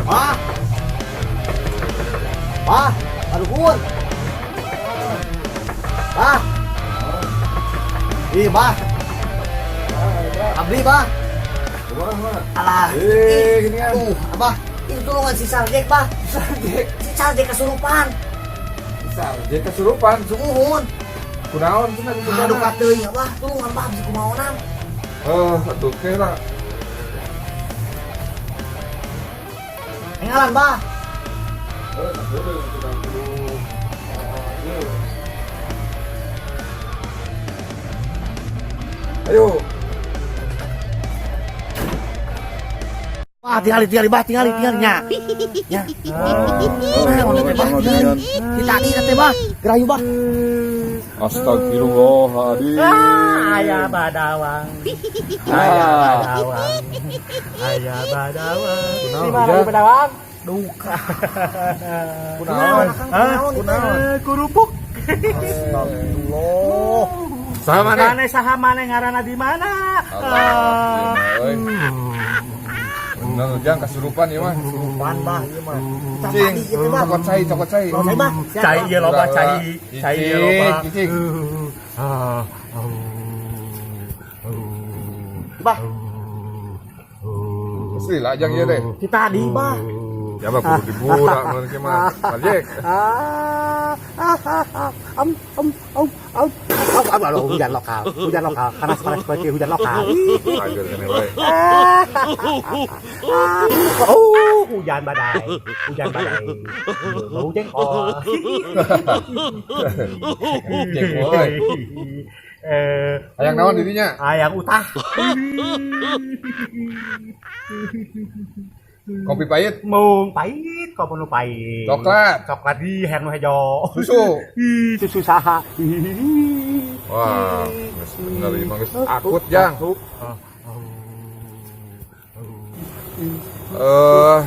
Bah. Bah, aduhun. Bah. Ih, bah. Abdi, bah. Alah. Eh, gini kan. Aduh, Abah. Itu tulungan si Sarjek, bah. Sarjek. Si Sarjek kesurupan. Sarjek kesurupan. Sumuhun. Kunaon cenah gitu? Aduh, kateuing, Abah. Tulungan, bah, bisa kumaonan. Oh, atuh kira. Enggalan, bah. Eh, atuh kita kudu. Ayo. Wah, tingali, tingali, bah, tingali, tingali nya. Nya. Nah, ono teh, bah, tingali. Si tadi teh, bah. Gerayu, bah. Astagfirullahaladzim. Ah, aya badawang. Aya badawang. Aya badawang. Kunaon, Di mana Ujang? badawang? Duka. Kunaon? Hah? Kunaon? Eh, kerupuk. Astagfirullah. Saha maneh? Maneh saha maneh ngaranna di mana? Allah, euy. Bener Ujang kasurupan ieu mah. Kesurupan, bah, ieu mah. Cing, Tadi ieu teh, bah. cokot cai, cokot cai. Cokot cai, bah. Siap, Cai bah. ieu loba cai. Cai ieu loba. Cicing, cicing. Bah, Mesti lah Jang ieu teh. si tadi, bah. Ya mah kudu diburak mun kieu mah. Sarjek. Ah, ah, ah, ah, am, am, am, am, am, am, aduh, hujan lokal, hujan lokal, karena sekarang seperti hujan lokal. Agar kene wae. Oh, hujan badai, hujan badai, bau jengkol. Jengkol. Eh, Hayang naon dirinya? Hayang utah. Kopi pahit, Mung pahit, kopi nu pahit. Coklat. Coklat di hayang nu hejo. Susu. Ih, susu saha. Wah, geus bener ieu mah geus akut Jang. Eh,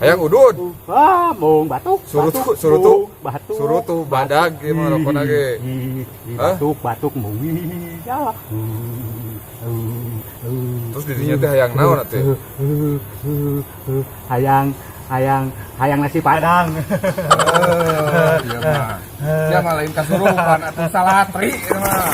hayang udud. Ah, mung batuk. Surutu, batuk, surutu. mung batuk. Surutu badag ieu mah rokona ge. Ih, ih, Hah? batuk, batuk mung. Ya. Terus dirinya teh hayang naon atuh? Hayang, hayang, hayang nasi padang. Eh, ieu mah. Sia mah lain kasurupan atuh salatri ieu mah.